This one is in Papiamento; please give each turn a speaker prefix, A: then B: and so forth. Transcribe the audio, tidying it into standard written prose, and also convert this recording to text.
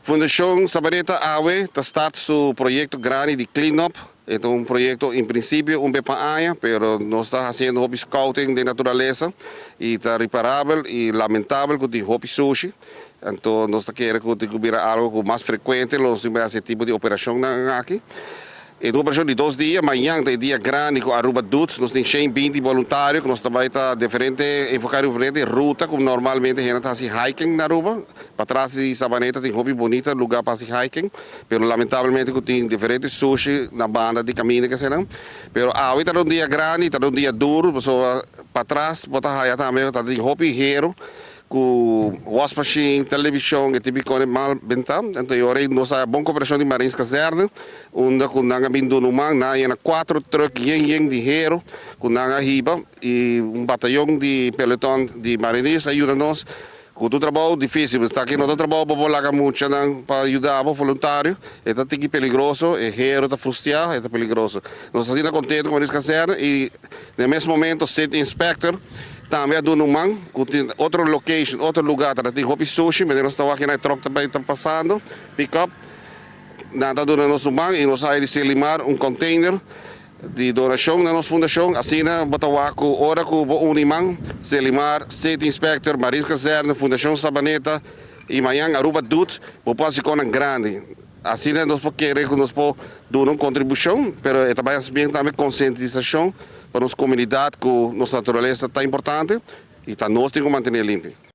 A: Fundashon Sabaneta awe ta start su proyekto grandi di clean up. E ta un proyekto en prinsipio un be pa aña, pero nos ta hasiendo hopi scouting den naturalesa i ta riparabel i lamentabel ku tin hopi sushi. Anto nos ta kere ku tin ku bira algo ku mas frekuente lo nos tin bai hasi e tipo di operashonnan aki. E ta un operashon di 2 dia. Mañan ta e dia grandi ku Aruba Doet. Nos tin 120 boluntario ku nos ta bai ta diferente enfoká riba diferente ruta ku normalmente hende ta hasi hiking na Aruba. Patras di Sabaneta tin hopi bunita lugá pa hasi hiking, pero lamentablemente ku tin diferente sushi na banda di kaminda ke eseinan. Pero awe ta un dia grandi, ta un dia duru, pasobra patras bo ta haya tambe ta tin hopi hero ku wash machine, televishon, e tipo kos mal bentá. Anto e ora ei nos a haya bon koperashon di Marinskazerne, unda ku nan a bin duna un man. Nan a yena kuater trùk yen yen di hero ku nan a hiba i un batayon di peloton di mariniers a yuda nos ku tur trabou difísil. Ta aki no ta trabou bo por laga muchanan pa yuda bo voluntario, e ta tiki peligroso, e hero ta frustiá, e ta peligroso. Nos ta asina kontentu ku Marinskazerne i den mes momento City Inspector tambe a duna un man ku tin otro location, otro lugá ta tin hopi sushi, manera nos ta wak na e tròk ta bai ta pasando, pick up, nan ta duna nos un man i nos a haña di Selimar un container di donashon na nos fundashon. Asina bo ta wak ku ora ku bo uni man, Selimar, City Inspector, Marinskazerne, Fundashon Sabaneta i mañan Aruba Doet, bo por hasi konan grandi. Asina nos por kere ku nos por duna un kontribushon, pero e ta bai hasi bien tambe konsientisashon pa nos komunidat ku nos naturalesa ta importante i ta nos tin ku mantené limpi.